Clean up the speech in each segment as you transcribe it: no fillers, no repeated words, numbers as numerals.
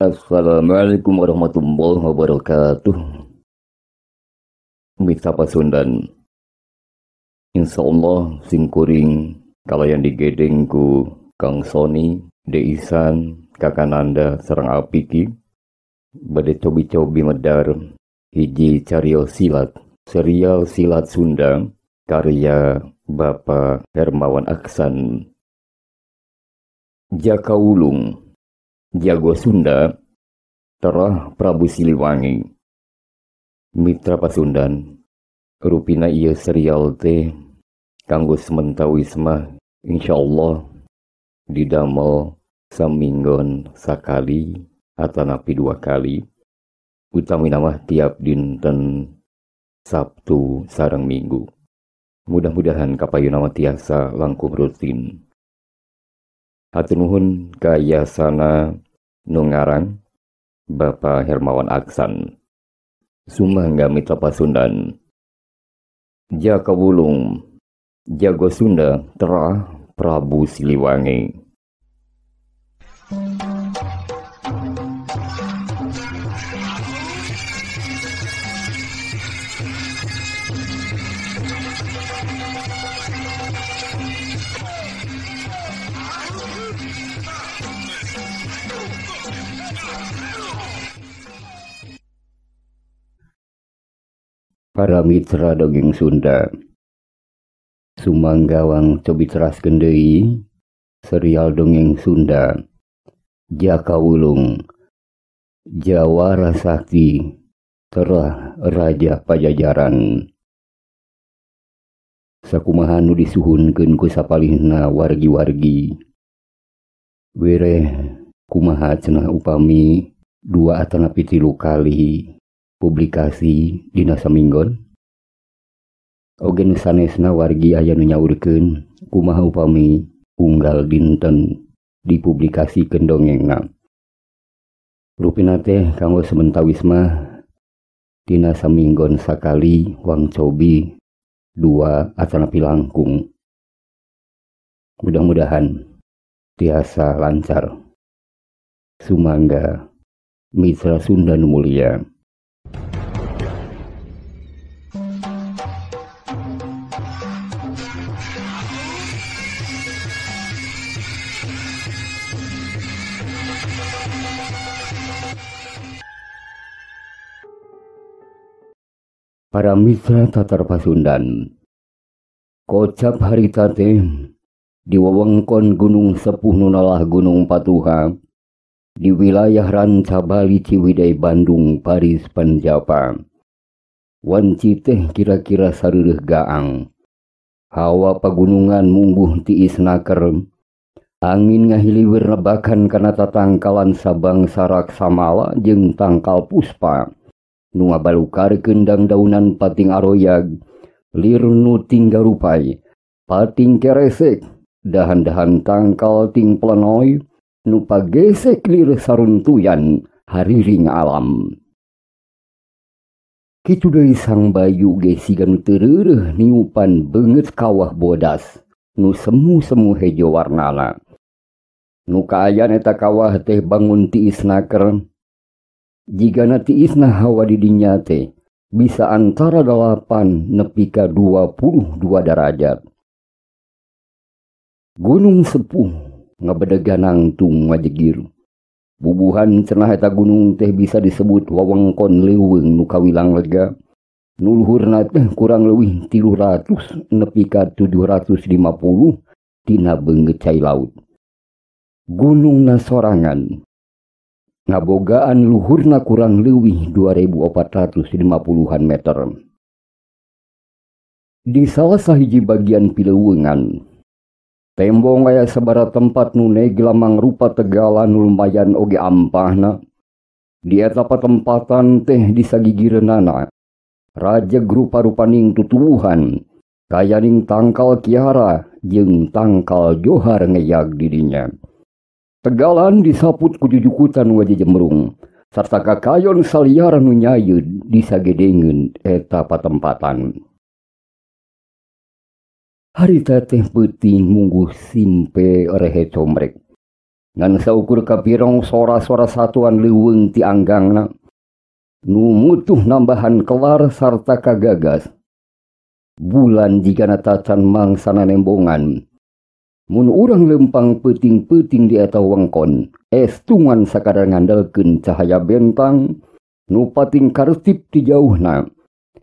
Assalamualaikum warahmatullahi wabarakatuh. Mitra Pasundan, insyaallah simkuring kalayan digedeng ku Kang Sony, Deisan, Kakananda sareng Apiki bade cobi-cobi medar hiji carios silat, serial silat Sunda karya Bapak Hermawan Aksan. Jaka Wulung, Jago Sunda, Terah Prabu Siliwangi. Mitra Pasundan, rupina ieu serial teh kanggo sementawis mah insyaallah didamel saminggon sakali atanapi dua kali, utamina mah tiap dinten Sabtu sareng Minggu. Mudah-mudahan kapayuna mah tiasa langkung rutin. Hatur nuhun ka yasana nu ngarang Bapak Hermawan Aksan. Sumangga Mitra Pasundan. Jaka Wulung, Jago Sunda, Terah Prabu Siliwangi. Para mitra dongeng Sunda, sumanggawang cobi teraskeun deui serial dongeng Sunda Jaka Wulung, Jawara Sakti, Terah Raja Pajajaran. Sakumaha nu disuhunkeun ku sapalihna wargi-wargi, wereh kumaha cenah upami dua atanapi tilu kali publikasi dina saminggon. Oge nu sanesna wargi aya nu nyaurkeun kumaha upami unggal dinten dipublikasikeun dongengna. Rupina teh kanggo sementawis mah dina saminggon sakali wang cobi dua atanapi langkung. Mudah-mudahan tiasa lancar. Sumangga Mitra Sunda nu mulia. Para mitra Tatar Pasundan, kocap harita teh di wewengkon Gunung Sepuh nu nalah Gunung Patuha di wilayah Ranca Bali Ciwidey Bandung Paris Panjapa. Wanci teh kira-kira sareureeh gaang. Hawa pagunungan mungguh tiis naker. Angin ngahiliwir nebakan kana tatangkalan sabangsa raksamala jeung tangkal puspa. Nu ngabalukarkeun dangdaunan pating aroyag, lir nu tinggarupai, pating keresek, dahan-dahan tangkal ting plenoy, nu pagesek lir saruntuyan hariring alam. Kitu deui Sang Bayu ge siga nu teu reureuh niupan beungeut kawah bodas, nu semu-semu hejo warnana. Nu kaayaan eta kawah teh bangun tiis naker. Jigana tiisna hawa di dinya teh bisa antara 8 nepi ka 22 derajat. Gunung Sepuh ngabedegan nangtung ngajegir. Bubuhan cenah eta gunung teh bisa disebut wewengkon leuweung nu kawilang lega. Nu luhurna teh kurang leuwih 300 nepi ka 750 tina beungeut cai laut. Gunungna sorangan ngabogaan luhurna kurang leuwih 2450-an meter. Di salah sahiji bagian pileuweungan, tembong aya sabaraha tempat nu negla mangrupa tegalan nu lumayan oge ampahna. Di eta patempatan teh disagigireunana rajeg rupa-rupaning tutuwuhan, kayaning tangkal kiara jeung tangkal johar ngeyag di dinya. Tegalan disaput ku jujukutan wajah jemrung, sarta kakayon saliaran nu nyayeud disagedengeun eta patempatan. Harita teh peuting mungguh simpe rehe comrek. Ngan saukur kapirong sora-sora satuan leuweung ti anggangna nu mutuh nambahan kelar sarta kagagas. Bulan jigana tacan mangsana nembongan. Mun urang lempang peuting-peuting di eta wengkon, estungan sakadar ngandelkeun cahaya bentang nu pating kartip ti jauhna.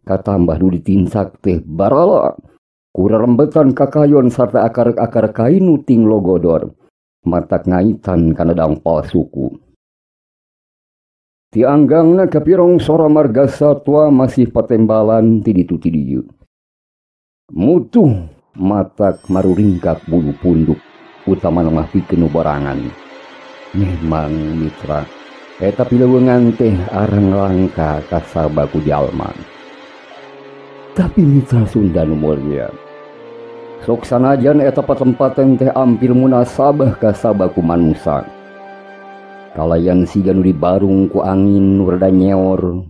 Katambah nu ditincak teh barala, kurarembetan kakayon sarta akar-akar kainu ting logodor. Matak ngaitan kana dangpal suku. Ti anggangna kapirong sora marga satwa masih patembalan ti ditu ti dieu. Mutuh matak maruringkak bulu punduk utamana mah pikeun nu borangan. Memang mitra, eta pileuweungan teh arang langka kasaba ku jalma. Tapi mitra Sunda nu mulia, sok sanajan eta patempatan teh ampir munasabah kasaba ku manusa. Kalayan siga nu dibarung ku angin nu rada nyeor,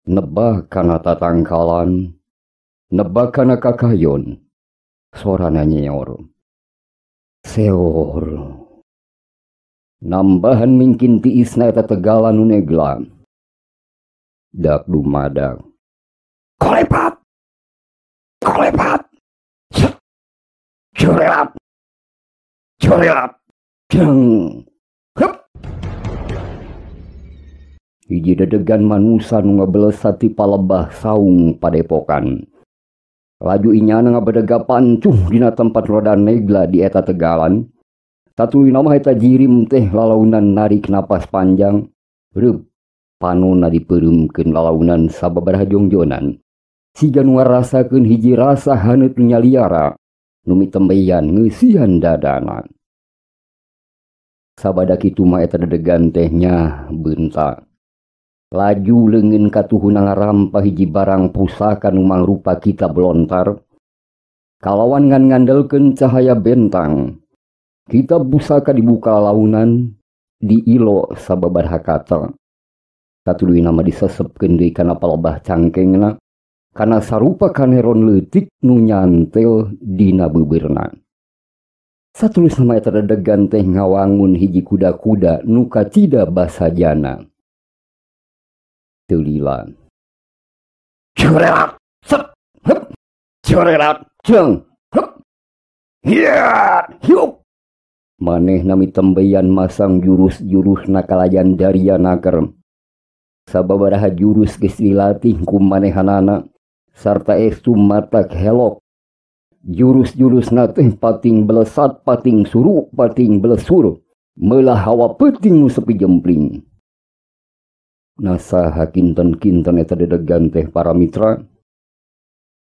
nebah kana tatangkalan, nebah kana kakayon, sorana nyeor. Seor. Nambahan mingkin tiisna eta tegalan nu negla. Dak dumadak. Kolepat! Kolepat! Curelap! Curelap! Jeng! Hup! Hiji dedegan manusa nu ngabelesa ti palebah saung padepokan. Laju inyana ngabedega pancuh dina tempat roda negla di eta tegalan. Satuluyna mah eta jirim teh lalaunan narik napas panjang. Reup panona dipeureumkeun lalaunan sababaraha jongjonan. Siga nu ngarasakeun hiji rasa haneut nu nyaliara nu mitembeyan ngeusian dadana. Sabada kitu mah eta dedegan teh nyah beunta. Laju leungeun katuhuna ngarampah hiji barang pusaka nu mangrupa kitab lontar. Kalawan ngan ngandelkeun cahaya bentang. Kitab pusaka dibuka launan, diilo sababaraha kata. Satuluyna mah disesepkeun deui kana palebah cangkengna, kana sarupa kaneron leutik nu nyantel dina beubeurna. Satulusna mah eta dedegan teh ngawangun hiji kuda-kuda nu kacida basajana. Teu lila. Curelap, sep, hup, curelap, ceng, hup, hiya, hiup. Manehna mitembeyan masang jurus-jurusna kalayan daria naker. Sababaraha jurus geus dilatih ku manehanana sarta estu matak helok. Jurus-jurusna teh pating belesat, pating suru, pating belesur, meulah hawa peuting nu sepi jempling. Nasaha kinten-kinten eta dedegan teh para mitra?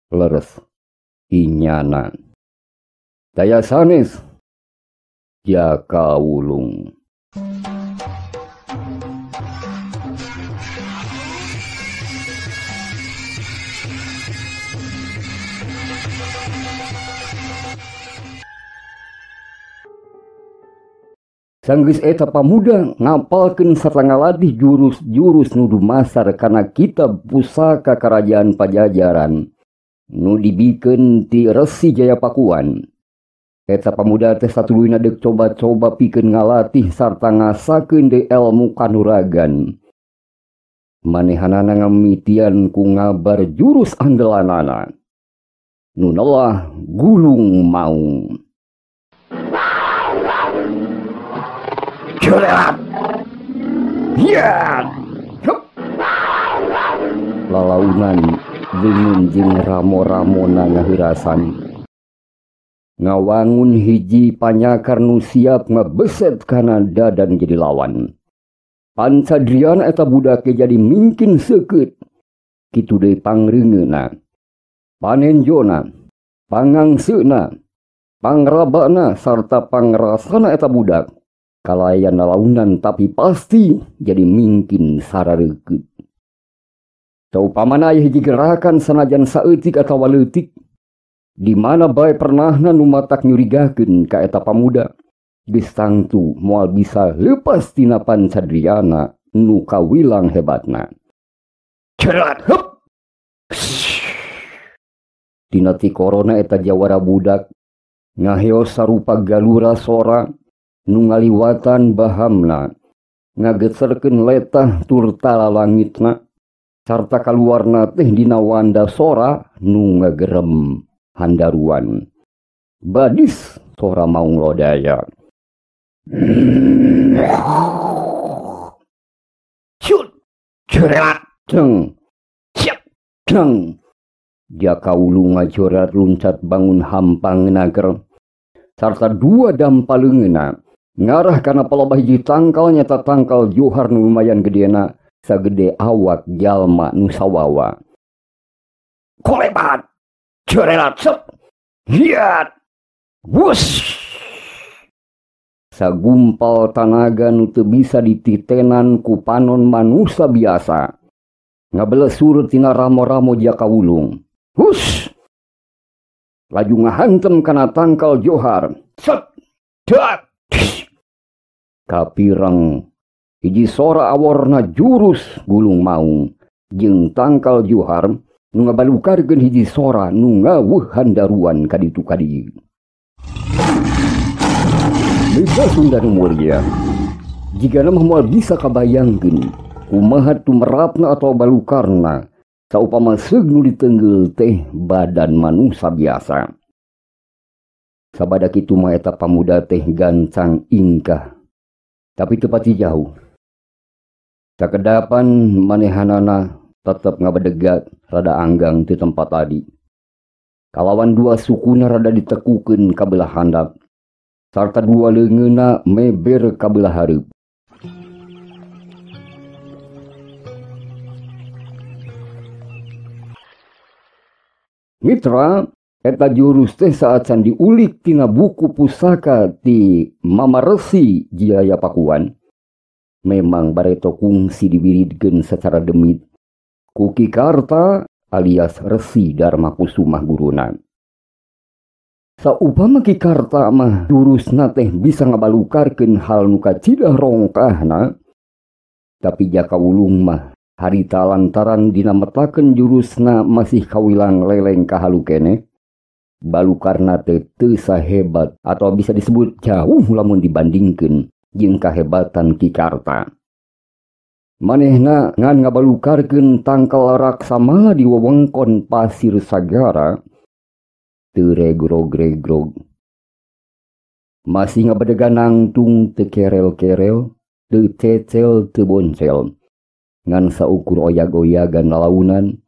Leres inyana. Daya sanes Jaka Wulung. Sanggeus eta pamuda ngapalkeun sarta ngalatih jurus-jurus nu dumasar kana kitab pusaka Kerajaan Pajajaran nu dibikeun ti Resi Jayapakuan. Eta pamuda teh satuluyna deuk coba-coba pikeun ngalatih sarta ngasakeun deui elmu kanuragan. Manehanana ngamitian ku ngabar jurus andelanana. Nu nelah gulung maung. Curelap! Ya! Hup! Lalaunan leungeun jeung ramo-ramona ngaheurasan. Ngawangun hiji panyakar nu siap ngabeset kana dadan jadi lawan. Pancadriana eta budak ge jadi mingkin seukeut. Kitu deui pangreungeuna, panenjona, pangangseuna, pangrabana sarta pangrasana eta budak. Kalayan lalaunan tapi pasti jadi mingkin sarareukeut. Saupamana aya hiji gerakan sanajan saeutik atawa leutik, di mana bae pernahna nu matak nyurigakeun ka eta pamuda, geus tangtu moal bisa leupas tina pancadriana nu kawilang hebatna. Cerat hup. Tina ti korona eta jawara budak ngaheos sarupa galura sora. Nu ngaliwatan bahamna ngageserkeun letah turta lalangitna sarta kaluarna teh dina wanda sora nu ngagerem handaruan. Badis sora Maung Lodaya. Cut, cerat, deng, cek, deng. Jaka Wulung ngajorat luncat bangun hampang nager sarta dua dampaleungeuna ngarah kana palebah hiji tangkal nyata tangkal johar nu lumayan gedena sagede awak jalma nu sawawa. Kolebat, cerelat, sep, hiat, wus. Sagumpal tanaga nu teu bisa dititenan ku panon manusa biasa ngabelesur tina ramo-ramo Jaka Wulung. Hus! Laju ngahantem kana tangkal johar. Set! Dak! Kapireng hiji sora aworna jurus gulung maung jeung tangkal johar nu ngabalukarkeun hiji sora nu ngaweuh handaruan ka ditu ka dieu. Bebas Sunda nu mulia. Jigana mah moal bisa kabayangkeun kumaha tumerapna atau balukarna saupama seug nu ditenggel teh badan manusia biasa. Sabada kitu mah eta pamuda teh gancang ingkah, tapi teu pati jauh. Sakedapan manehanana tetep ngabedegat rada anggang ti tempat tadi. Kalawan dua sukuna rada ditekukeun ka belah handap, sarta dua leungeunna meber ka belah hareup. Mitra, eta jurus teh saat can diulik tina buku pusaka ti Mama Resi Jaya Pakuan. Memang bareto kungsi diwiridkeun secara demit ku Ki Karta alias Resi Dharma Kusumah guruna. Saupama Ki Karta mah jurusna teh bisa ngabalukarkeun hal nu kacidah rongkahna, tapi Jaka Wulung mah harita lantaran dina metakeun jurusna masih kawilang leleng kahalu keneh, balukarna teh teu sahebat atau bisa disebut jauh lamun dibandingkeun jeung kahebatan Ki Karta. Manehna ngan ngabalukarkeun tangkal raksamala di wewengkon pasir sagara teu regrog-regrog. Masih ngabedegan nangtung teu kerel-kerel, teu cecel teu boncel. Ngan saukur oyag-oyagan lalaunan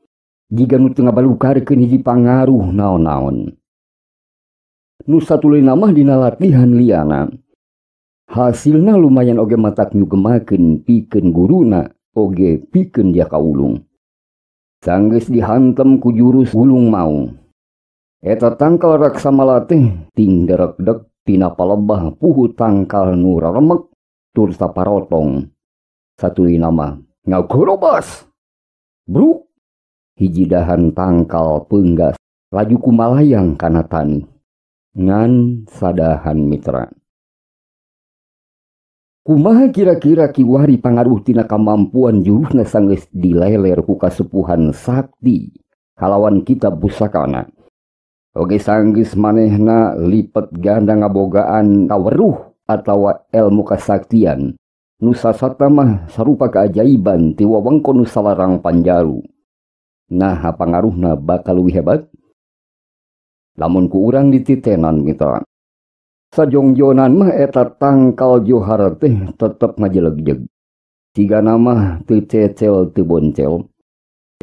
jiga nu teu ngabalukarkeun hiji pangaruh naon-naon. Nu satuluyna mah dina latihan liana. Hasilna lumayan oge matak nyugemakeun pikeun guruna oge pikeun Jaka Wulung. Sanggeus dihantem ku jurus gulung maung. Eta tangkal raksamala teh ting derekdek tina palebah puhu tangkal nu raremek tur saparotong. Satuluyna mah ngagorobas. Bruk, hiji dahan tangkal peunggas laju kumalayang kana tani. Ngan sadahan mitra. Kumaha kira-kira kiwari pangaruh tina kamampuan jurusna sanggeus dileler ku kasepuhan sakti kalawan kitab pusakana. Oge sanggeus manehna lipet ganda ngabogaan kaweruh atawa ilmu kasaktian. Nu sasata mah sarupa keajaiban ti wewengkon nu salarang panjalu. Nah, pangaruhna bakal leuwih hebat lamun ku urang dititenan mitra. Sajongjonan mah eta tangkal johar teh tetep ngajelegjeg. Cigana mah teu cecel teu boncel.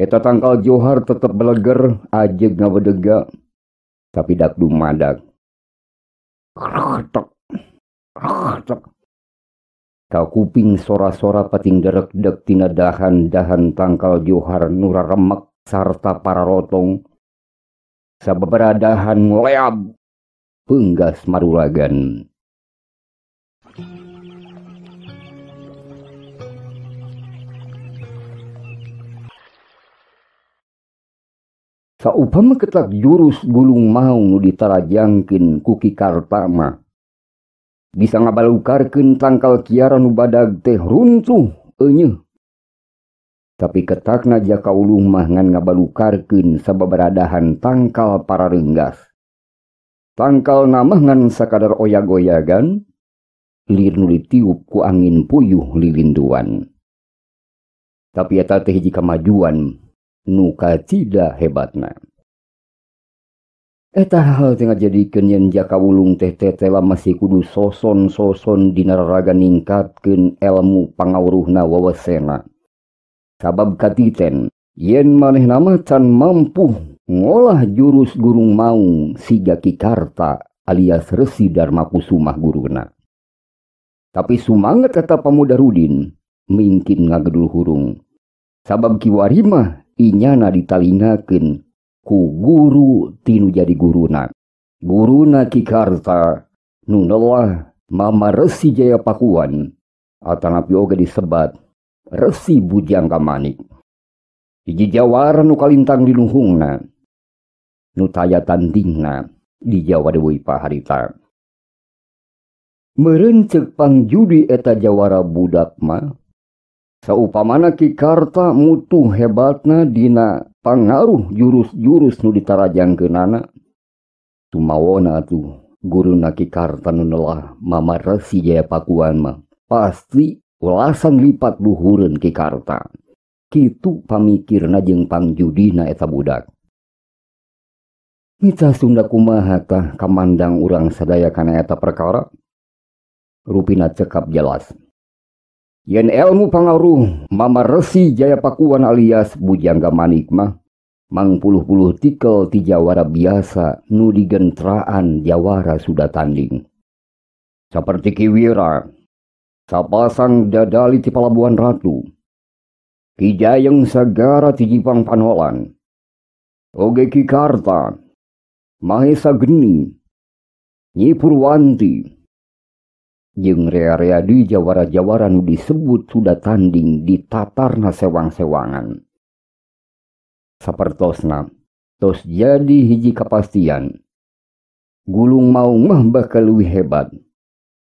Eta tangkal johar tetep beleger ajeg ngabedega tapi dak dumadak. Tek tek. Kakuping sora-sora pating derekdek tina dahan-dahan tangkal johar nu raremek sarta pararotong. Sababaradahan ngoleab peunggas marulagan. Saupama ketak jurus gulung maung nu ditarajangkeun ku Ki Karta mah bisa ngabalukarkeun tangkal kiara nu badag teh runtuh enyeuh. Tapi ketakna Jaka Wulung mah ngan ngabalukarkeun sababaradahan tangkal pararenggas. Tangkal namah ngan sakadar oyag-oyagan, Lir nu ditiup ku angin puyuh lilinduan. Tapi eta teh hiji kamajuan nu kacida hebatna. Eta hal teh ngajadikeun yen Jaka Wulung teh tetela masih kudu soson-soson dina raraga ningkatkeun elmu pangawruhna wewesena. Sabab katiten yen manehna mah can mampu ngolah jurus Gurung Maung siga Ki Karta alias Resi Darma Kusumah guruna. Tapi sumanget eta pamuda Rudin mingkin ngagedul hurung. Sabab kiwari mah inyana ditalingakeun ku guru tinu jadi guruna. Guruna Ki Karta nu nelah Mama Resi Jaya Pakuan atanapi oge disebat Resi Bujangga Manik. Hiji jawara nu kalintang diluhungna nu taya tandingna di Jawa Dewi paharita. Meureun ceuk pangjudi eta jawara budak mah saupamana Ki Karta mutuh hebatna dina pangaruh jurus-jurus nu ditarajangkeunana. Tumawona atuh guruna Ki Karta nu nelah Mama Resi Jaya Pakuan mah pasti ulasan lipat luhureun Ki Karta. Kitu pamikirna jeung pangjudina eta budak. Mitra Sunda kumaha tah kamandang urang sadaya kana eta perkara? Rupina cekap jelas. Yen elmu pangaruh Mama Resi Jaya Pakuan alias Bujangga Manik mah mangpuluh-puluh tikel ti jawara biasa nu digentraan jawara sudah tanding. Saperti Ki Wira, sapasang dadali ti Palabuhan Ratu, Ki Jayeng Sagara ti Jipang Panolan, oge Ki Karta, Mahesa Geni, Nyi Purwanti, jeung rea-rea di jawara-jawara nu disebut sudah tanding di tatarna sewang-sewangan. Sapertosna tos jadi hiji kapastian. Gulung Maung mah bakal leuwih hebat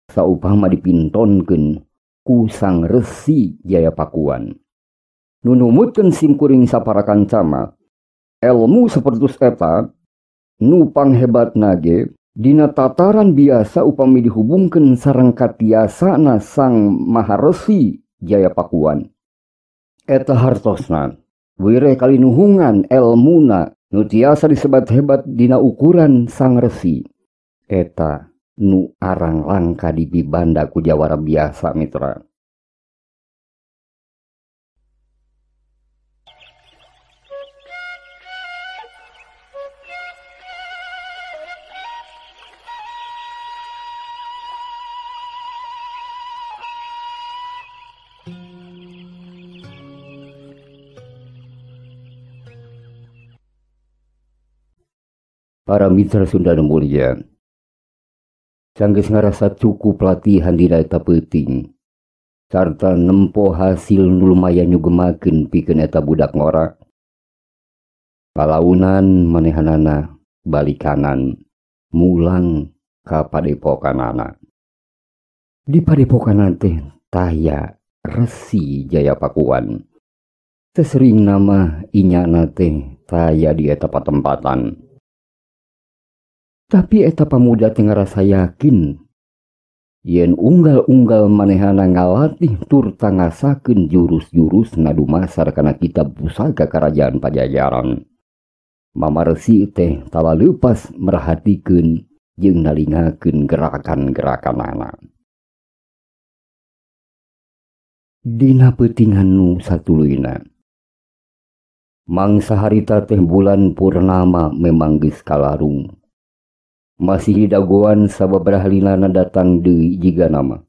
saupama dipintonkeun ku Sang Resi Jaya Pakuan. Nu numutkeun simkuring sapara kancama, elmu sapertos eta nu panghebatna ge dina tataran biasa upami dihubungkeun sareng katiasana Sang Maharesi Jaya Pakuan. Eta hartosna wireh kalinuhungan elmuna nu tiasa disebat hebat dina ukuran Sang Resi. Eta nu arang langka dibibanda ku jawara biasa mitra. Para mitra Sunda nu mulia, sanggeus ngarasa cukup latihan dina eta peuting, sarta nempo hasil nu lumayan nyugemakeun pikeun eta budak ngora. Palaunan manehanana balikanan mulang ka padepokanana. Di padepokanan teh taya Resi Jaya Pakuan. Sesering nama inyana teh taya di eta patempatan. Tapi eta pamuda teh ngarasa yakin yen unggal-unggal manehana ngalatih turta ngasakeun jurus-jurus dumasar kana kitab pusaka Kerajaan Pajajaran. Mama Resi teh tala leupas merhatikeun jeung nalingakeun gerakan-gerakanana. Dina peutingan nu satuluyna, mangsa harita teh bulan purnama memang geus kalarung. Masih didagoan sababaraha lilana datang deui jiga nama.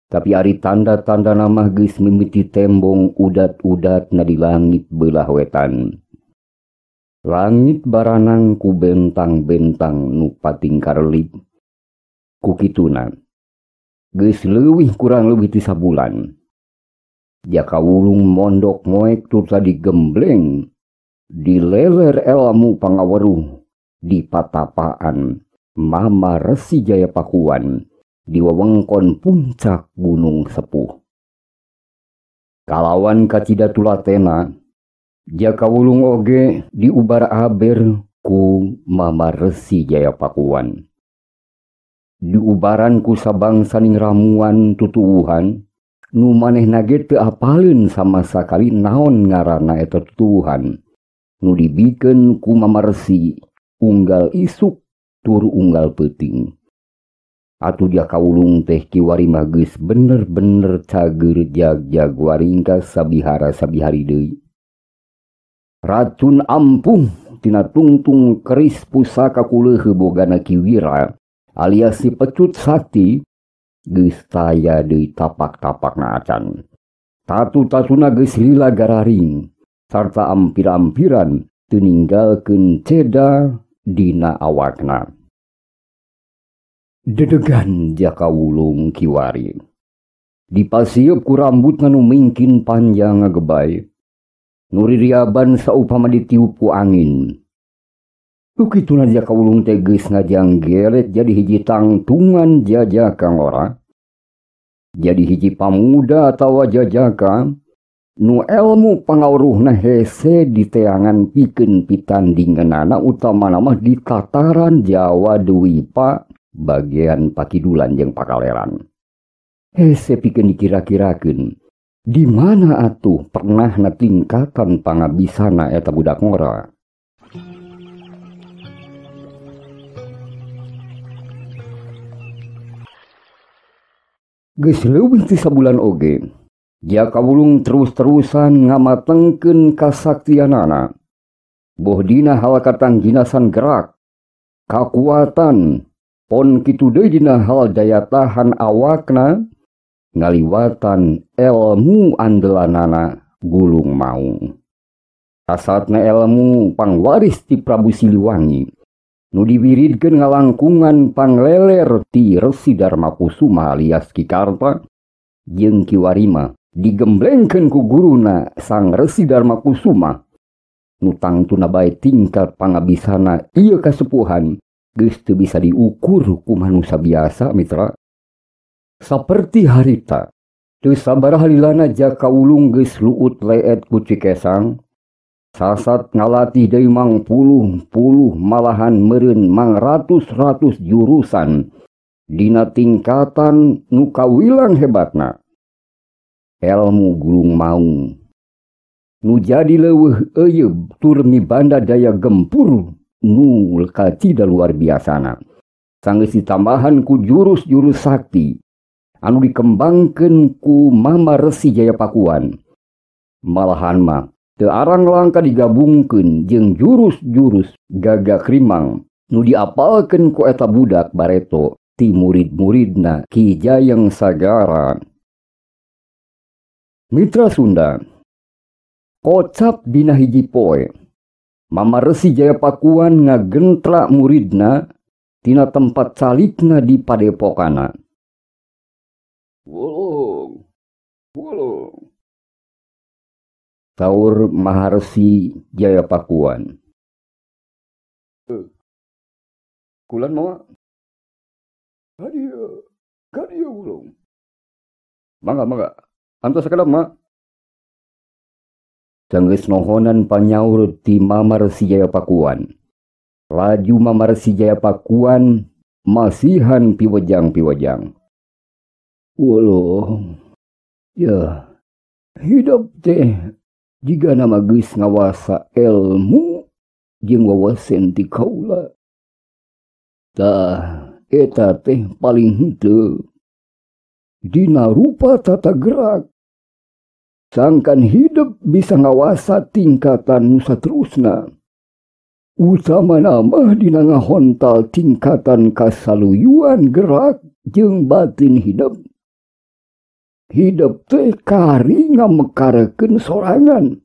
Tapi ari tanda-tanda nama geus mimiti tembong udat-udat na di langit beulah wetan. Langit baranang ku bentang-bentang nu patingkarlip. Ku kituna geus leuwih kurang leuwih ti sabulan. Jaka Wulung mondok moek turta digembleng, dileler elmu pangaweruh di patapaan Mama Resi Jaya Pakuan di wewengkon puncak Gunung Sepuh. Kalawan kacida tulatena, Jaka Wulung oge diubar aber ku Mama Resi Jaya Pakuan. Diubaran ku sabangsaning ramuan tutuwuhan nu manehna ge teu apaleun sama sakali naon ngaranna eta tutuwuhan nu dibikeun ku Mama Resi unggal isuk tur unggal peuting. Atuh Jaka Wulung teh kiwari mah geus bener-bener cager jag-jag waringkas sabihara sabihari deui. Racun ampuh tina tungtung keris pusaka kuleuheuh bogana Ki Wira alias si Pecut Sakti geus taya deui tapak-tapakna acan. Tatu-tatuna geus lila gararing sarta ampir-ampiran teu ninggalkeun ceda dina awakna. Dedegan Jaka Wulung kiwari. Dipasieup ku rambutna nu mingkin panjang ngagebay. Nu ririaban saupama ditiup ku angin. Ukituna Jaka Wulung teh geus ngajanggeret jadi hiji tangtungan jajaka ngora. Jadi hiji pamuda atawa jajaka nu elmu pangawruhna hese diteangan pikeun pitandinganana utamana mah di tataran Jawa Dwipa bagian pakidulan jeung pakaleran. Hese pikeun dikira-kirakeun di mana atuh pernahna tingkatan pangabisana eta budak ngora. Geus leuwih ti sabulan oge, Jaka Wulung terus-terusan ngamatengkeun kasaktianana. Boh dina hal katangginasan gerak, kakuatan, pon kitu deui dina hal daya tahan awakna, ngaliwatan elmu andelanana gulung maung. Asatna elmu pangwaris ti Prabu Siliwangi, nu diwiridkeun ngalangkungan pangleler ti Resi Darmakusuma alias Ki Karta jeung Ki Warima digemblengkeun ku guruna Sang Resi Darmakusuma nu tangtuna bae tingkat pangabisana ieu kasepuhan geus teu bisa diukur ku manusia biasa mitra. Saperti harita teu sabaraha lilana Jaka Wulung geus luut leet ku Cikesang. Sasat ngalatih deui mangpuluh-puluh malahan meureun mangratus-ratus jurusan dina tingkatan nu kawilang hebatna. Elmu gulung maung nu jadi leuweuh euyeub tur mibanda daya gempur nu kacida luar biasana. Sanggeus ditambahan ku jurus-jurus sakti anu dikembangkeun ku Mama Resi Jayapakuan. Malahan mah teu arang langka digabungkeun jeung jurus-jurus gagak rimang nu diapalkeun ku eta budak bareto ti murid-muridna Ki Jayeng Sagara. Mitra Sunda, kocap dina hiji poe, Mama Resi Jayapakuan ngagentra muridna tina tempat calikna di padepokana. Wulung, wulung. Saur Maharsi Jayapakuan. Kulan mawa? Kadieu, kadieu wulung. Mangga, mangga. Antos sakedap, Ma. Sanggeus nohonan panyaur ti Mama Resi Jayapakuan. Laju Mama Resi Jayapakuan masihan piwejang-piwejang. Wulung, ya, hidup teh jiga nama geus ngawasa elmu jeung wawasen ti kaula. Tah, eta teh paling henteu dina rupa tata gerak. Sangkan hidup bisa ngawasa tingkatan nu saterusna. Utamana mah dina ngahontal tingkatan kasaluyuan gerak jeung batin hidup. Hidup teh kari ngamekarekeun sorangan.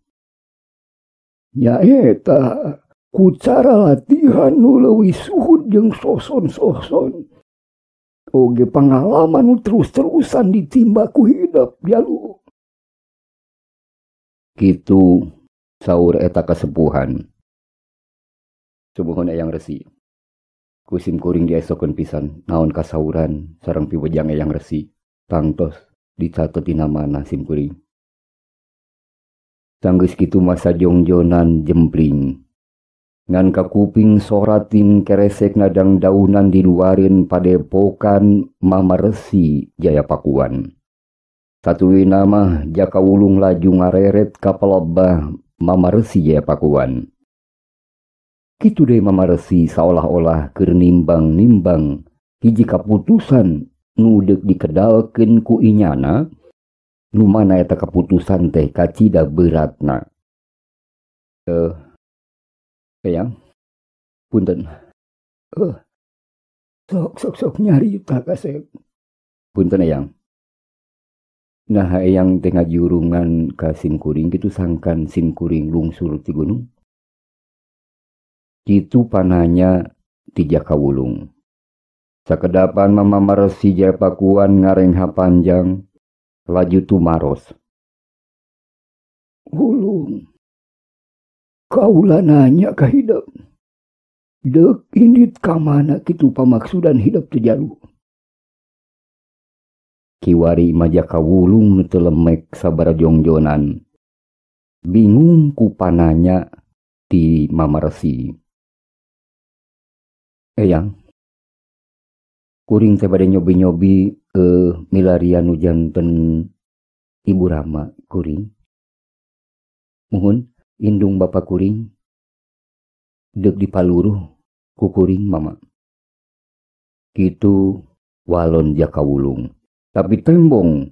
Nyaeta ku cara latihan nu leuwih suhud jeung soson-soson. Oge pangalaman nu terus-terusan ditimba ku hidup jalu. Kitu saur eta kasepuhan. Sumuhun Eyang Resi. Kusim kuring diesokeun pisan naon kasauran sareng piwejang Eyang Resi. Tangtos dicatet dina mana sim kuring. Sanggeus kitu masa jongjonan jempling. Ngan kakuping soratin keresek nadang daunan di luarin padepokan Mama Resi Jayapakuan. Satuluyna mah Jaka Wulung laju ngareret ka palebah Mama Resi Jayapakuan. Kitu deui Mama Resi saolah-olah keur nimbang-nimbang hiji kaputusan nu deuk dikedalkeun ku inyana, nu mana eta kaputusan teh kacida beratna. Eyang, punten. Sok sok sok nyarita kasep. Punten eyang. Nah eyang teh ngajurungan ka simkuring kitu sangkan simkuring lungsur ti gunung. Kitu pananya ti Jaka Wulung. Sakedapan Mama Resi Jayapakuan ngarengha panjang laju tumaros. Wulung, kaula nanya ka hidep. Deuk indit ka mana kitu pamaksudan hidep teu jalu. Kiwari mah Jaka Wulung nu teu lemek sabara jongjonan. Bingung ku pananya ti Mama Resi. Eyang, kuring teh bade nyobi-nyobi milarian nu janten Ibu Rama kuring. Muhun indung bapa kuring deuk dipaluruh ku kuring mama. Kitu walon Jaka Wulung. Tapi tembong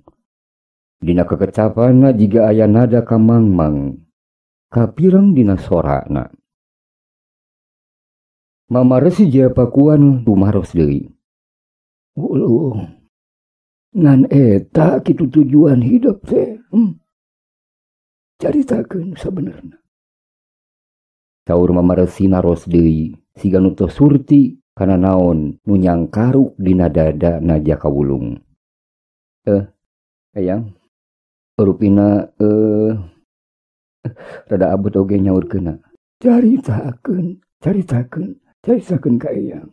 dina kekecapanna jiga aya nada kamangmang kapireng dina sorana. Mama Resi Jayapakuan tumaros deui. Wulung, ngan eta kitu tujuan hidup teh. Caritakeun sabenerna. Saur Mama Resi naros deui siga nu teu surti kana naon nu nyangkaruk dina dada na Jaka Wulung. Eyang, rupina rada abot oge nyaurkeunna. Caritakeun, caritakeun, caritakeun ka eyang.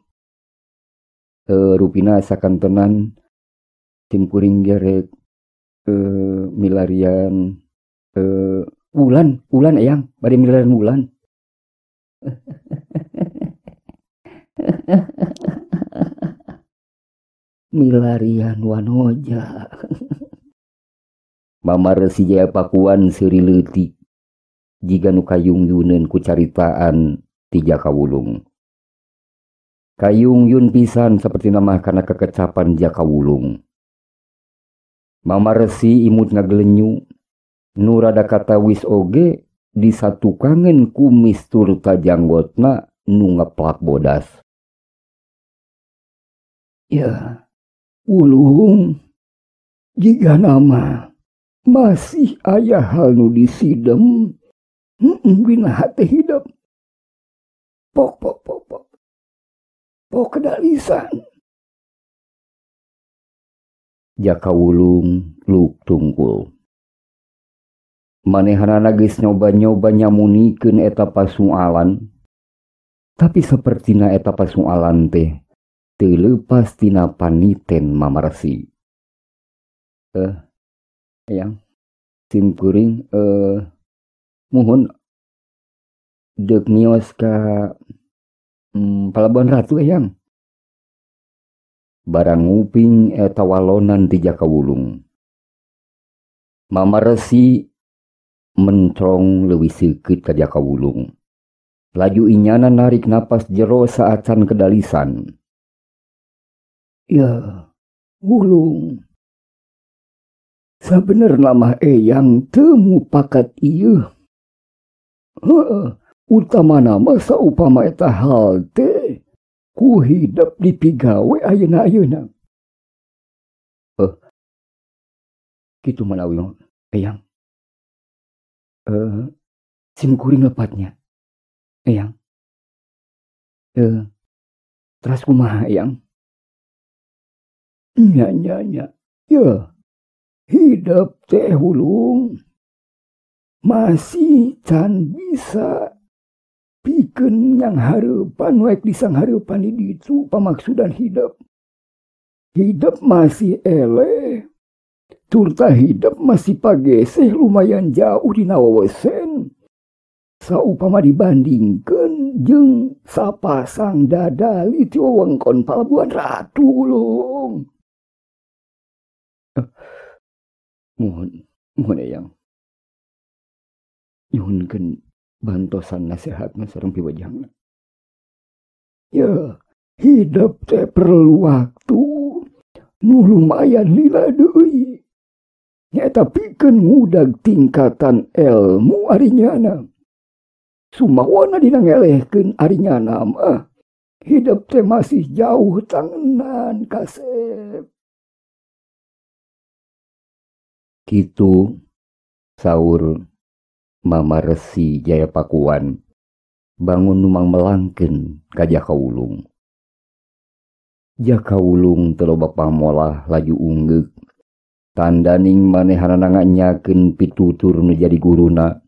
Rupina sakantenan simkuring gerek milarian wulan, wulan eyang, bade milarian wulan. Milarian wanoja. Mama Resi Jayapakuan seuri leutik jiga nu kayungyuneun ku caritaan ti Jaka Wulung. Kayungyun pisan saperti mah kana kekecapan Jaka Wulung. Mama Resi imut ngagelenyu nu rada katawis oge disatukangeun kumis turta janggotna nu ngeplak bodas. Ya, Wulung, jiga nama masih aya hal nu disidem, dina hate hidep. Pok pok pok pok, pok kedalisan. Jaka Wulung luk tungkul. Manehanana geus nyoba-nyoba nyamunikeun eta pasualan, tapi sapertina eta pasualan teh teu leupas tina paniten Mama Resi. Eyang, simkuring muhun deuk mios ka Palabuhan Ratu eyang. Barang nguping eta walonan ti Jaka Wulung. Mama Resi mentrong leuwih seukeut ka Jaka Wulung. Laju inyana narik napas jero saacan kedalisan. Ya, Wulung, sabenerna mah eyang teu mupakat ieu. Heeh, utamana mah saupama eta hal teh ku hidep dipigawe ayeuna-ayeuna. Kitu manawi eyang. Simkuring lepatnya eyang. Teras kumaha eyang? Nya nya nya. Ya, hidep teh Wulung masih can bisa pikeun yang hareupan waek disanghareupan di ditu pamaksudan hidep. Hidep masih eleh, turta hidep masih pageseh lumayan jauh dina wewesen. Saupama dibandingkeun jeung sapasang dadali ti wewengkon Palabuhan Ratu Ulung. Mohon, mohon eyang. Nyuhunkeun bantosan nasihatna sareng piwejangna. Ya, hidup teh perlu waktu nu lumayan lila deui. Nyaeta pikeun ngudag tingkatan ilmu ari nyana. Sumawana dina ngelehkeun ari nyana mah. Hidup teh masih jauh tangenan kasep. Kitu saur Mama Resi Jaya Pakuan bangun numang melangkeun ka Jaka Wulung. Jaka Wulung teu loba pamolah laju unggeuk. Tandaning manehanana nganyakeun pitutur nu jadi guruna.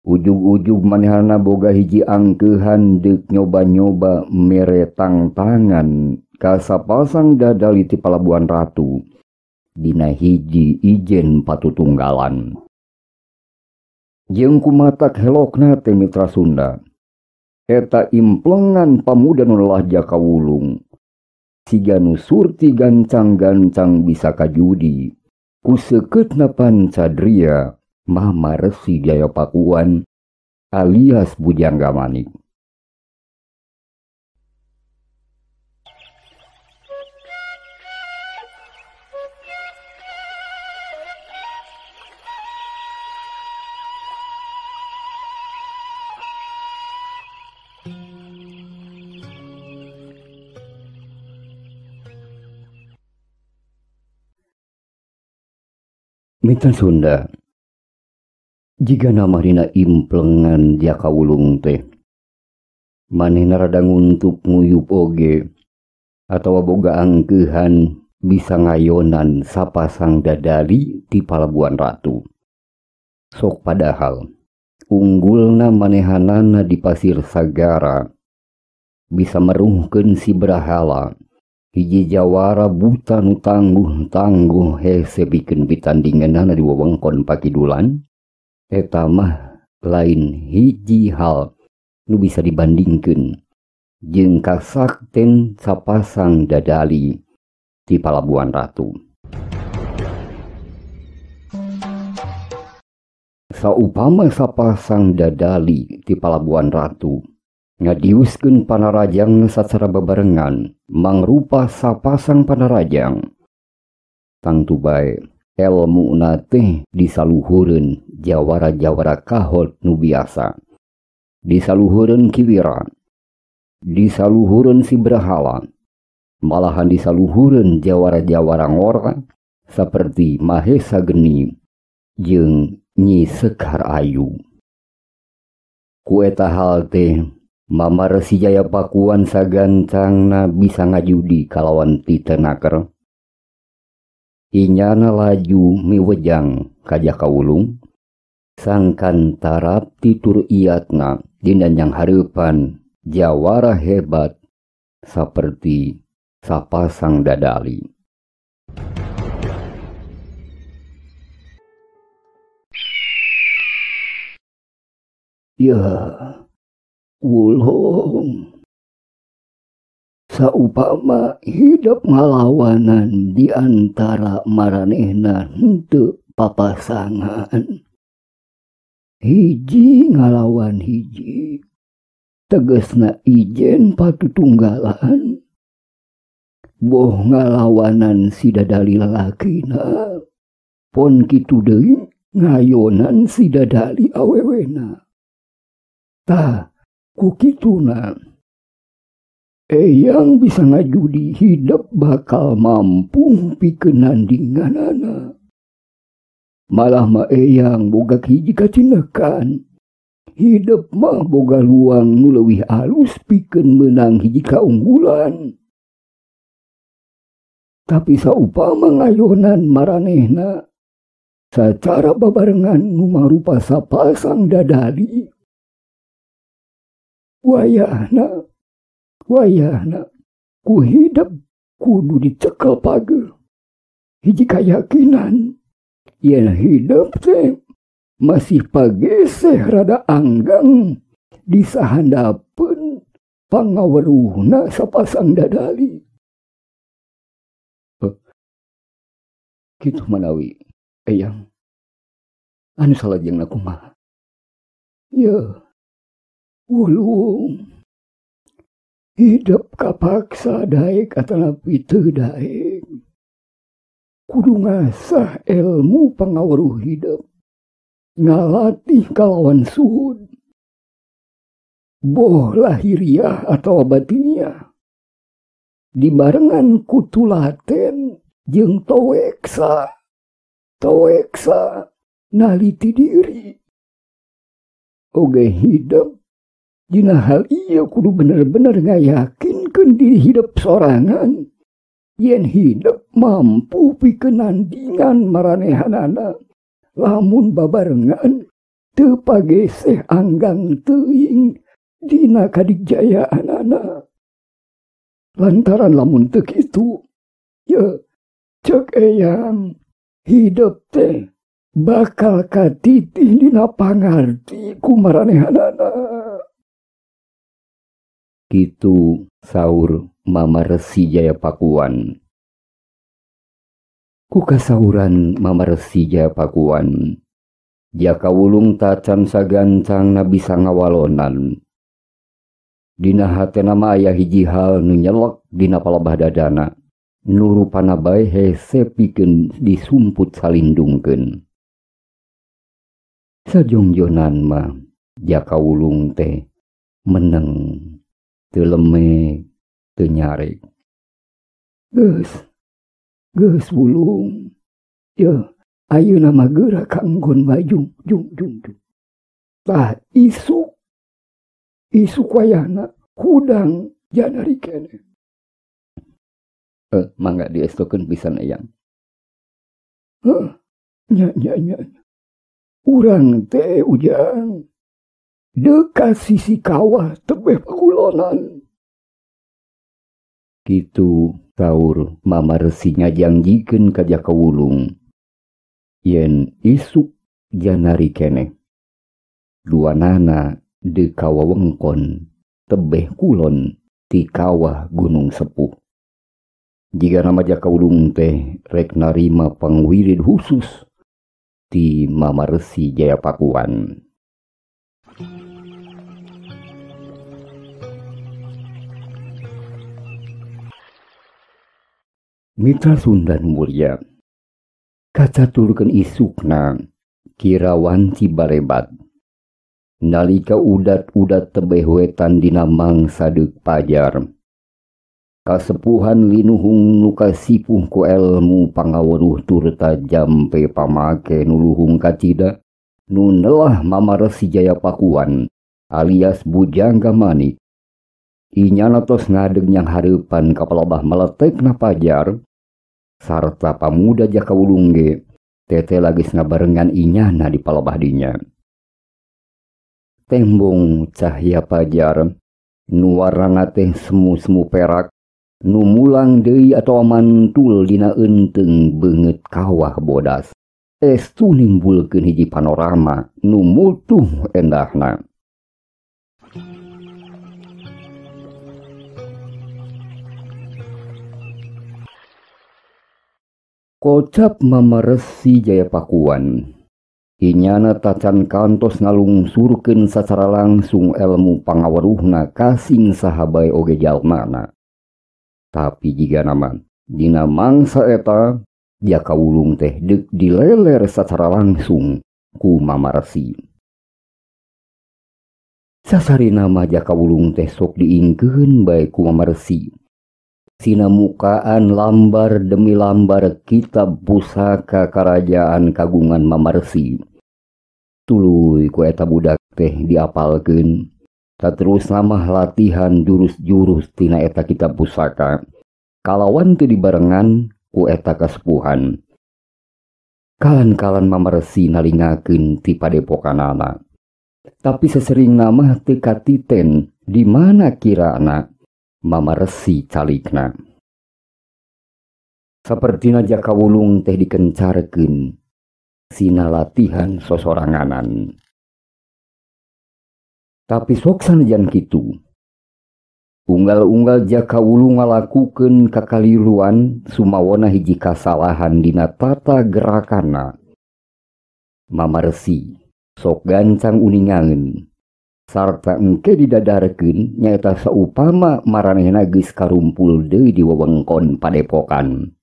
Ujug-ujug manehanana boga hiji angkeuhan deuk nyoba-nyoba mere tangtangan ka sapasang dadali ti Palabuhan Ratu dina hiji ijen patutunggalan. Jeung kumatak helokna teh mitra Sunda. Eta implengan pamuda nu lelah Jaka Wulung. Siga nu surti gancang-gancang bisa kajudi. Ku seukeutna pancadria Mama Resi Jaya Pakuan alias Bujangga Manik. Mitra Sunda, jika nama dina implengan Jaka Wulung teh manehna rada nguntup nguyup oge atawa boga angkeuhan bisa ngayonan sapasang dadali ti Palabuhan Ratu. Sok padahal unggulna manehanana di Pasir Sagara bisa meruhkeun si Brahala. Hiji jawara buta nu tangguh-tangguh hese pikeun pitandinganana di wewengkon Pakidulan. Eta mah lain hiji hal nu bisa dibandingkeun jeung kasakten sapasang dadali ti Palabuhan Ratu. Saupama sapasang dadali ti Palabuhan Ratu ngadiuskeun panarajang sacara bebarengan mangrupa sapasang panarajang, tangtu bae elmuna teh disaluhureun jawara-jawara kahot nu biasa, disaluhureun Kiwira, disaluhureun si Brahala, malahan disaluhureun jawara-jawara ngora seperti Mahesa Geni jeung Nyi Sekar Ayu. Ku eta hal teh Mama Resi Jaya Pakuan sagancangna bisa ngajudi kalawan titenaker. Inyana laju miwejang ka Jaka Wulung, sangkan tarap titur iatna dina nyanghareupan jawara hebat saperti sapasang dadali. Ya, Wulung, saupama hidup ngalawanan di antara maranehna henteu papasangan. Hiji ngalawan hiji, tegesna ijen patutunggalan. Boh ngalawanan si dadali lalakina, pon kitu deui ngayonan si dadali awewena. Tah, ku kituna eyang bisa ngajudi hidup bakal mampu pikeun nandinganana. Malah mah eyang boga hiji kacinekan. Hidup mah boga luang nu leuwih alus pikeun meunang hiji kaunggulan. Tapi saupama ngayonan maranehna sacara babarengan nu mangrupa sapasang dadali, wayahna wayahna ku hidup kudu dicekel pageuh. Hiji kayakinan yen hidup teh Masih pageseh rada anggang di sahandapeun pangaweruhna sapasang dadali. Kitu manawi eyang anu salajengna kumaha? Yeuh, Wulung hidup kapaksa daek atanapi teu daek. Kudu ngasah ilmu pangaweruh hidup, ngalatih kalawan suhud, boh lahiriah atau batiniah, dibarengan ku tulaten jeung toweksa, toweksa naliti diri. Oge hidup dina hal ieu kudu bener-bener ngayakinkeun diri hidup sorangan. Yen hidup mampu pikeun nandingan maranehanana, lamun babarengan teu pageseh anggang teuing dina kadikjayaanana. Lantaran lamun teu kitu, ye ceuk eyang hidup teh bakal katitih dina pangarti ku maranehanana. Kitu saur Mama Resi Jaya Pakuan. Ku kasauran Mama Resi Jaya Pakuan, Jaka Wulung tacan sagancangna bisa ngawalonan. Dina hatena mah aya hiji hal nu nyelek dina palebah dadana, nu rupana bae hese pikeun disumput salindungkeun. Sajongjonan mah Jaka Wulung teh meneng, teu leme, teu nyarek. Geus, geus Wulung. Yeuh, ayeuna mah geura kanggon bae jung jung jung jung. Tah isuk, isuk wayahna hudang janari keneh. Mangga diestokeun pisan eyang. Heuh, nya nya nya. Urang teh ujang dekat sisi kawah tebeh pakulonan. Kitu saur Mama Resi ngajangjikeun ka Jaka Wulung yen isuk janari keneh duanana deuk ka wewengkon tebeh kulon ti kawah Gunung Sepuh. Jika nama Jaka Wulung teh rek narima pangwirid khusus ti Mama Resi Jaya Pakuan. Mitra Sunda nu mulia, kacaturkeun isukna kira wanci barebat. Nalika udat-udat tebeh wetan dina mangsa deuk pajar, kasepuhan linuhung nu kasipuh ku elmu pangaweruh turta jampe pamake nu luhung kacida nu nelah Mama Resi Jaya Pakuan alias Bujangga Manik. Inyana tos ngadeg nyang hareupan ka palebah meletekna pajar sarta pamuda Jaka Wulung ge tete lagis ngabarengan inyana di palebah dinya. Tembong cahya pajar nu warnana teh semu-semu perak nu mulang deui atawa mantul dina eunteung beungeut kawah bodas. Estu nimbulkeun hiji panorama nu mutuh endahna. Kocap Mama Resi Jaya Pakuan, inyana tacan kantos ngalungsurkeun sacara langsung elmu pangaweruhna kasing saha bae oge jalmana. Tapi jigana mah dina mangsa eta Jaka Wulung teh deuk dileler sacara langsung ku Mama Resi. Sasarina mah Jaka Wulung teh sok diingkeun bae ku Mama Resi. Sinamukaan lambar demi lambar kitab pusaka karajaan kagungan Mama Resi. Tuluy ku eta budak teh diapalkeun. Saterusna mah latihan jurus-jurus tina eta kitab pusaka. Kalawan teu dibarengan ku eta kasepuhan. Kalan-kalan Mama Resi nalingakeun ti padepokanana. Tapi seseringna mah teu katiten di mana kirana Mama Resi calikna. Sapertina Jaka Wulung teh dikencarkeun Sina latihan sosoranganan. Tapi sok sanajan kitu. Unggal-unggal Jaka Wulung ngalakukeun kakaliruan sumawona hiji kasalahan dina tata gerakanna. Mama Resi sok gancang uningangeun sarta engke didadarkeun nyaeta saupama maranehna geus karumpul deui di wewengkon padepokan.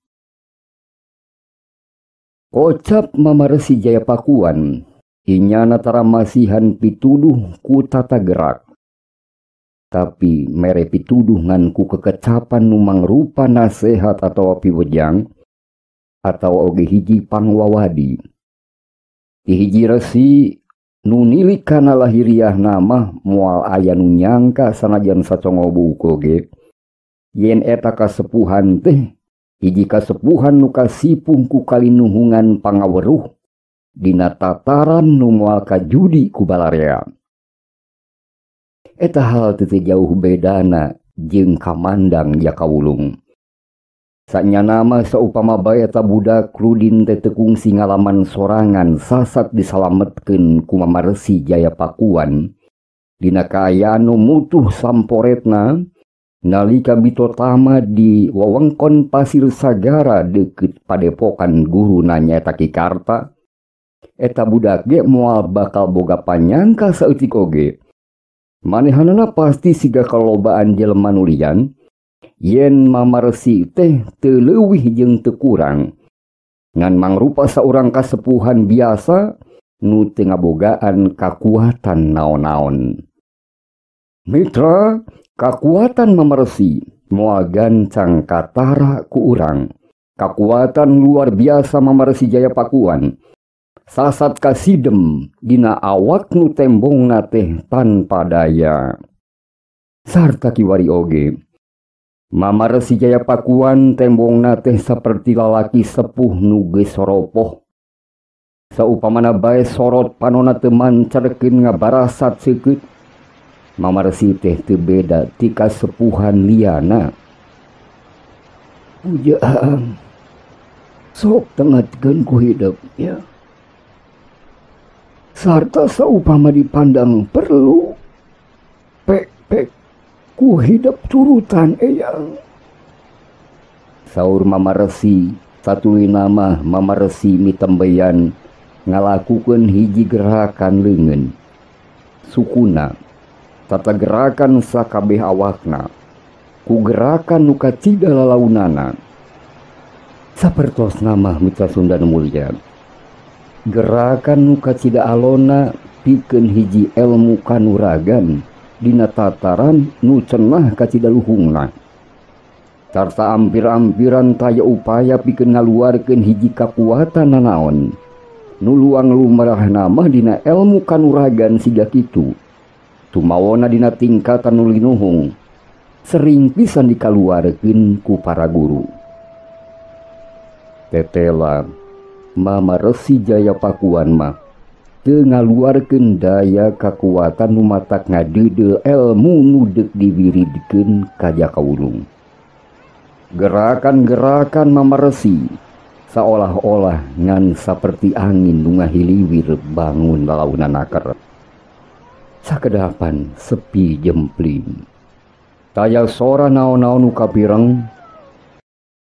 Kocap Mama Resi Jaya Pakuan inyana tara masihan pituduh ku tata gerak. Tapi mere pituduh ngan ku kekecapan nu mangrupa nasehat atawa piwejang atawa oge hiji pangwawadi. Ti hiji resi nu nilik kana lahiriah nama moal aya nu nyangka sanajan sacongo buuk oge yen eta kasepuhan teh hiji kasepuhan nu kasipung ku kalinuhungan pangaweruh dina tataran nu moal kajudi ku balarea. Eta hal teu jauh bedana jeung kamandang Jaka Wulung. Sanyana mah saupama bae eta budak Rudin teh teu kungsi ngalaman sorangan sasat disalametkeun ku Mama Resi Jaya Pakuan dina kaayaan nu mutuh samporetna nalika bitotama di wewengkon Pasir Sagara deukeut padepokan guruna nyaeta Ki Karta. Eta budak ge moal bakal boga panyangka saeutik oge. Manehanana pasti siga kalobaan jelema nu lian yen Mama Resi teh teu leuwih jeung teu kurang ngan mangrupa saurang kasepuhan biasa nu teu ngabogaan kakuatan naon-naon. Mitra, kakuatan Mama Resi moal gancang katara ku urang. Kakuatan luar biasa Mama Resi Jaya Pakuan sasat kasidem dina awak nu tembongna teh tanpa daya. Sarta kiwari oge Mama Resi Jaya Pakuan tembongna teh saperti lalaki sepuh nu geus soropoh. Saupamana bae sorot panona teu mancerkeun ngabarasat seukeut. Mama Resi teh teu beda ti kasepuhan liana. Ujang sok tengatkeun ku hidep ya. Sarta saupama dipandang perlu pek-pek ku hidep turutan eyang. Saur Mama Resi satuli nama Mama Resi mitembeyan ngalakukeun hiji gerakan leungeun sukuna tata gerakan sakabeh awakna ku gerakan nu kacida lalaunana. Sapertos nama mitra Sunda nu mulya, gerakan nu kacida alona pikeun hiji elmu kanuragan dina tataran nu cenah kacida luhungna. Sarta ampir-ampiran taya upaya pikeun ngaluarkeun hiji kakuatan nanaon nu luang lumrah nama dina elmu kanuragan siga kitu. Tumawona dina tingkatan nu linuhung sering pisan dikaluarkeun ku para guru. Tetela Mama Resi Jaya Pakuan mah teu ngaluarkeun daya kakuatan nu matak ngadeudeuh elmu nu deuk diwiridkeun ka Jaka Wulung. Gerakan-gerakan Mama Resi saolah-olah ngan saperti angin nu ngahiliwir bangun lalaunan naker. Sakedapan sepi jempling. Taya sora naon-naon nu kapireng.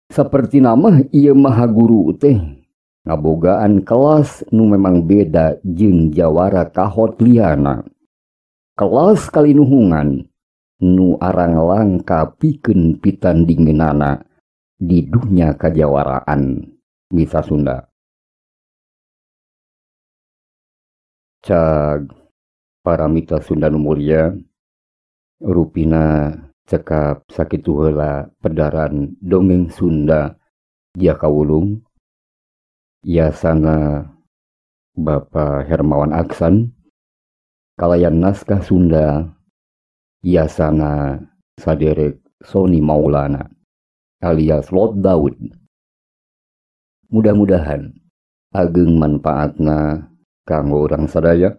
Saperti nama ieu maha guru teh ngabogaan kelas nu memang beda jeung jawara kahot liana. Kelas kalinuhungan nu arang langka pikeun pitandingeunana di dunya kajawaraan Mitra Sunda. Cag para mitra Sunda nu mulya, rupina cekap sakitu heula pedaran dongeng Sunda Jaka Wulung yasana Bapak Hermawan Aksan kalayan naskah Sunda yasana saderek Soni Maulana alias Lot Daud. Mudah-mudahan ageng manfaatna kanggo urang sadaya.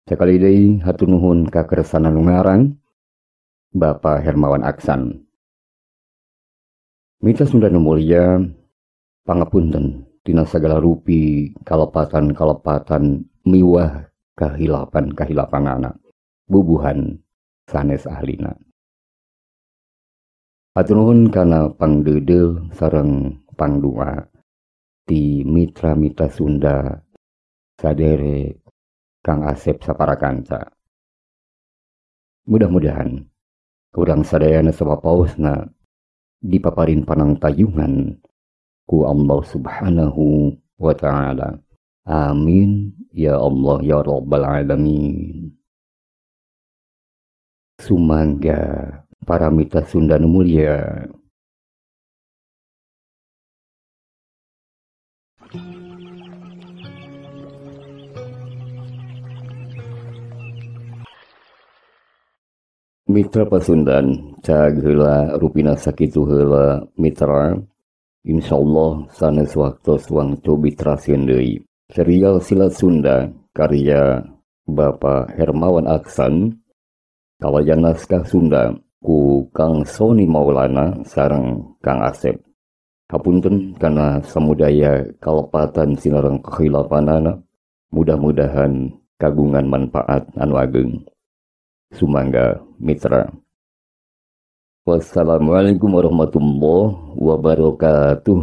Sakali deui hatur nuhun ka kersana nu ngarang Bapak Hermawan Aksan. Mitra Sunda nu mulya, pangapunten tina sagala rupi kalepatan-kalepatan miwah kahilapan-kahilapanana bubuhan sanes ahlina. Hatur nuhun kana pangdeudeuh sareng pangdua ti mitra-mitra Sunda sadere Kang Asep saparakanca. Mudah-mudahan urang sadayana sapapaosna dipaparin panangtayungan ku Allah Subhanahu wa ta'ala. Amin ya Allah ya Rabbal alamin. Sumangga para mitra Sunda nu mulia. Mitra Pasundan cag heula rupina sakitu heula mitra. Insyaallah sanes waktos wangtu bitrasieun deui. Serial Silat Sunda karya Bapak Hermawan Aksan kalayan naskah Sunda ku Kang Sony Maulana sareng Kang Asep. Hapunten kana samudaya kalepatan sinareng kehilapanana, mudah-mudahan kagungan manfaat anu ageng. Sumangga mitra. Wassalamualaikum warahmatullahi wabarakatuh.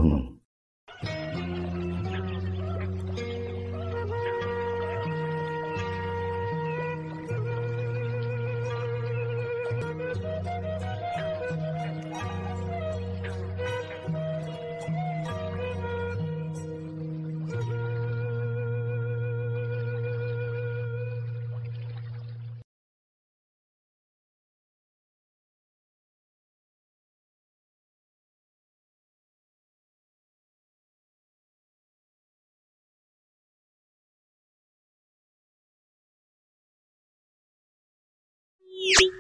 You